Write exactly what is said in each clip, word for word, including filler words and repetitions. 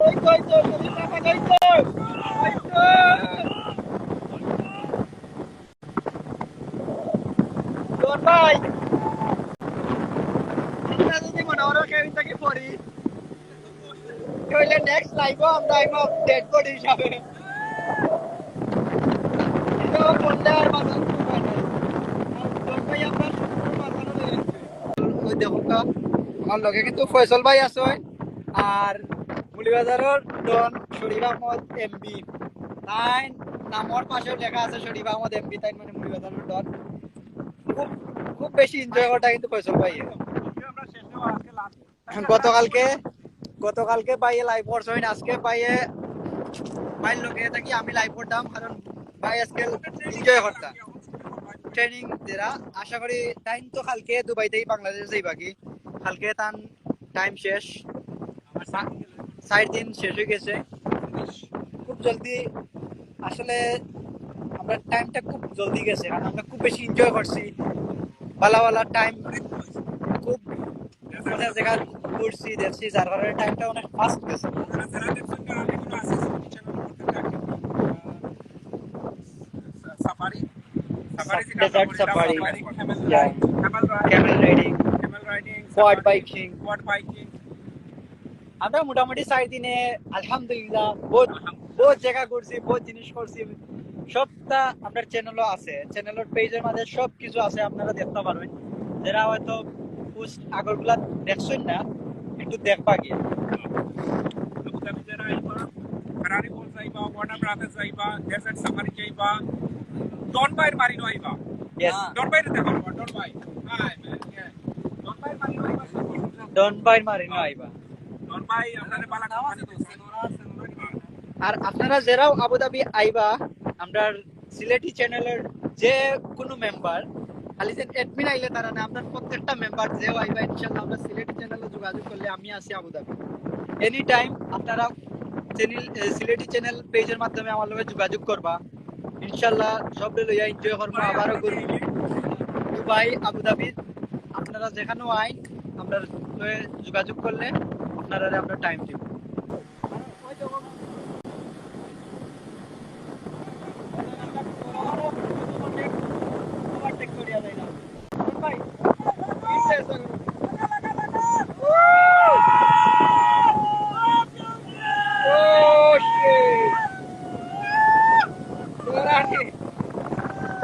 ওই তো, ওই তো, শরীফ বাবা, ওই তো, ওই তো। জন ভাই, আমরা যদি মনে করো কেউ থাকি পড়ি, তাহলে নেক্সট লাইভও আমরা আইব ডেড বডি হিসাবে। এটাও বললে আর বাজার করবে না। আর জন ভাই আমরা শুক্রবার বাজারও লই আইছি। ওই দেখো কা, আমার লগে কিন্তু ফয়সল ভাই আছে, আর মৌলভীবাজারের ডন শরীফ আহমদ এমবি। তাই নামর পাশেও লেখা আছে শরীফ আহমদ এমবি, তাই মানে মৌলভীবাজারের ডন। খুব, খুব বেশি এনজয় করতা কিন্তু ফয়সল ভাই। গতকালকে, গতকালকে ভাইয়ে লাইভ করছইন, আজকে ভাইয়ে, ভাইর লগে থাকি আমি লাইভ করতাম, কারণ ভাই আজকে এনজয় করতা। ট্রেনিং যেরা, আশা করি তাইন তো কালকে দুবাই থাকি বাংলাদেশ যাইবা কি, কালকে তান টাইম শেষ, চার দিন শেষ হয়ে গেছে। খুব জলদি, আসলে আমরা টাইমটা খুব জলদি গেছে, কারণ আমরা খুব বেশি এনজয় করছি, ভালা ভালা টাইম, খুব অনেক জায়গা ঘুরছি, দেখছি, যার কারণে টাইমটা অনেক ফাস্ট গেছে। Safari, safari, desert safari, camel ইয়া, riding, camel riding, Camel riding, camel riding, quad biking. Quad biking. আমরা মোটামুটি চার দিনে আলহামদুলিল্লাহ বহুত, বহুত জায়গা ঘুরছি, বহুত জিনিস করছি। সবটা আমরার চ্যানেলও আছে, চ্যানেলের পেজের মাঝে সব কিছু আছে, আপনারা দেখতা পারইন। যেরা হয়তো পোস্ট আগরগুলা দেখছইন না, একটু দেখবা গিয়া। আবুধাবি যারা আইবা, কানারি বল যাইবা, ওয়ার্নার ব্রাদার্স যাইবা, ডেজার্ট সাফারি যাইবা, ডন ভাইর মারিনো আইবা। ইয়েস, ডন ভাইরে দেখা করবা, ডন ভাই। হাই, ম্যান, ইয়া। ডন ভাইর মারিনো আইবা। ডন ভাইর মারিনো আইবা। ডন ভাই আপনারে বালা কোম্পানি দিছে। আর আপনারা যেরাও আবুধাবি আইবা, আমরার সিলেটি চ্যানেলের যে কোনো মেম্বার, খালি যে অ্যাডমিন আইলে তারা না, আমরার প্রত্যেকটা মেম্বার যেও আইবা, ইনশাল্লাহ আমরা সিলেটি চ্যানেলে যোগাযোগ করলে আমি আছি আবুধাবি। এনি টাইম আপনারা চ্যানেল, এ, সিলেটি চ্যানেল পেজের মাধ্যমে আমার লগে যোগাযোগ করবা। ইনশাল্লাহ সবরে লইয়া এনজয় করবো, আবারও ঘুরবো দুবাই, আবুধাবি। আপনারা যেখানেও আইন, আমরার লগে যোগাযোগ করলে আপনারারে আমরা টাইম দিব।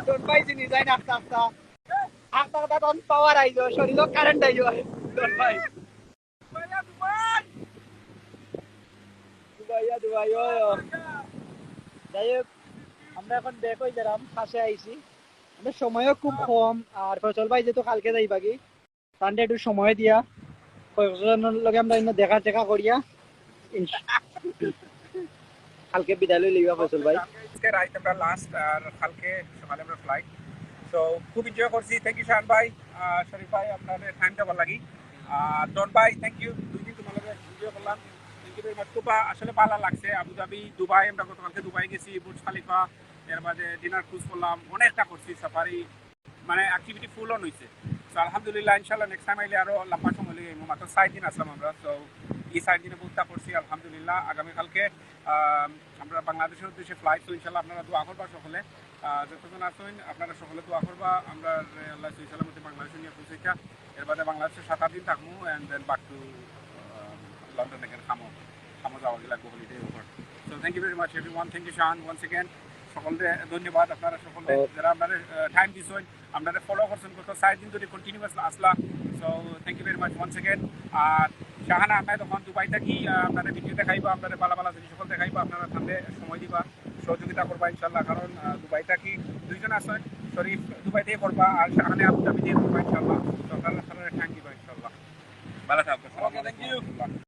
ডন ভাই চিনি যাই না, আস্তে আস্তে, আস্তে আস্তে ডন পাওয়ার আইজ, শরীরও কারেন্ট আইজ, ডন ভাই। দুবাইয়া, দুবাই, ও। যাই হোক, আমরা এখন ব্যাক হয়ে গেলাম, পাশে আইছি। আমাদের সময়ও খুব কম, আর ফয়সল ভাই যেহেতু কালকে যাইবাগি, তানরে একটু সময় দিয়া কয়েকজনের লগে আমরা ইনো দেখা টেকা করিয়া ইনশ-, কালকে বিদায় লই লইবা ফয়সল ভাই। আজকে রাইত আমরা লাস্ট, আর কালকে সকালে আমরা ফ্লাইট। তো খুব এনজয় করছি। থ্যাংক ইউ শাহান ভাই, আহ, শরীফ ভাই, আপনাদের টাইম দেওয়ার লাগি। আর ডন ভাই, থ্যাংক ইউ, দুই দিন তোমার লগে এনজয় করলাম। Thank you very much. খুব আ-, আসলে ভালো লাগছে। আবুধাবি, দুবাই, আমরা গতকালকে দুবাই গেছি, বুর্জ খালিফা, এর বাদে ডিনার ক্রুজ করলাম, অনেকটা করছি সাফারি, মানে অ্যাক্টিভিটি ফুল অন হইছে। তো আলহামদুলিল্লাহ, ইনশাল্লাহ নেক্সট টাইম আইলে আরো লম্বা সময় লইয়া আইমু। মাত্র চার দিন আসলাম আমরা, তো এই চার দিনে বহুতটা করছি আলহামদুলিল্লাহ। আগামীকালকে আহ, আমরা বাংলাদেশের উদ্দেশ্যে ফ্লাইট, তো ইনশাল্লাহ আপনারা দোয়া করবা সকলে। আহ, যতজন আছেন আপনারা সকলে দোয়া করবা, আমরা, আহ, আল্লাহ সহি সালামতে বাংলাদেশে নিয়ে পৌঁছাইতা। এর বাদে বাংলাদেশে সাত আট দিন থাকবো and then back to, ah, London again, খামো, খামো যাওয়া লাগবো হলিডে উপর। So thank you very much everyone, thank you Shahan once again, সকলকে ধন্যবাদ আপনারা সকলে যারা আপনারা টাইম দিছেন, আপনারা ফলো করছেন, গত চার দিন ধরে কন্টিনিউয়াস আসলা। So thank you very much once again। আর শাহানা আহমেদ এখন দুবাই থাকি, আহ, আপনারা ভিডিও দেখাইবা, আপনারা ভালা ভালা জিনিস সকল দেখাইবা, আপনারা থাকলে সময় দিবা, সহযোগিতা করবা ইনশাল্লাহ। কারণ, আহ, দুবাই থাকি দুইজন আছে, শরীফ দুবাই থেকে করবা, আর শাহানা আবুধাবি থেকে করবা ইনশাল্লাহ। তো আপনারা, আপনারা টাইম দিবা ইনশাল্লাহ। ভালো থাকবেন। Okay, thank you।